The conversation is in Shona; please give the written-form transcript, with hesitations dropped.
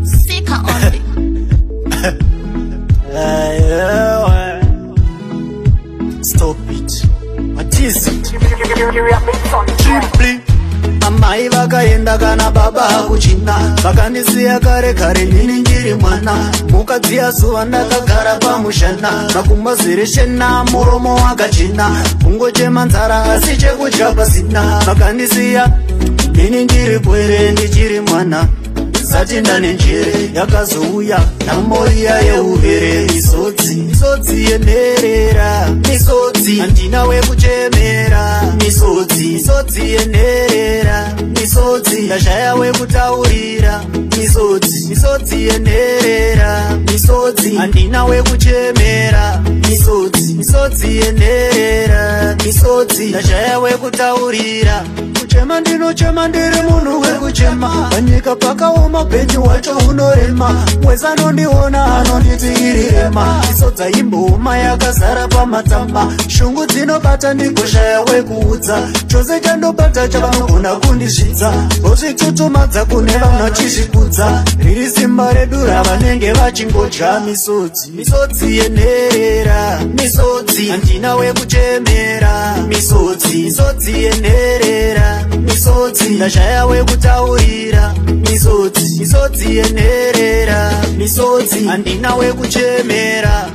Seeker on Stop it. What is it? Triply. Amai vakaenda kana baba hakuchina, vakandisiya kare kare nini ndiri mwana. Mukadziya zuva ndakagara pamushana, makumbo zere shena, muromo wakachena, kungochema nzara asi chekudya pasina. Vakandisiya nini ndiri pwere, ndichiri mwana, sati ndane njere. Yakazouya nhamo iya yeuvere, misodzi, misodzi yenherera, misodzi, handina wekuchemera, misodzi, misodzi yenherera, misodzi, ndashaya wekutaurira, misodzi, misodzi yenherera, misodzi, handina wekuchemera, misodzi, misodzi yenherera, misodzi, ndashaya wekutaurira. Kuchema ndinochema, ndiri munhu wekuchema. Panyika pakaoma, upenyu hwacho hunorema. Wese anondiona anonditi iri rema. Misodzi imbooma yakazara pamatama, shungu dzinobata ndigoshaya wekuudza. Chose chandobata chavanogona kundizvidza, vozvitutumadza kune vanhu vachizvikudza. Riri simba redu ravanenge vachingodya. Misodzi, misodzi yenherera, misodzi, handina wekuchemera, misodzi, misodzi yenherera, misodzi, ndashaya wekutaurira, misodzi, misodzi yenherera, misodzi, handina wekuchemera.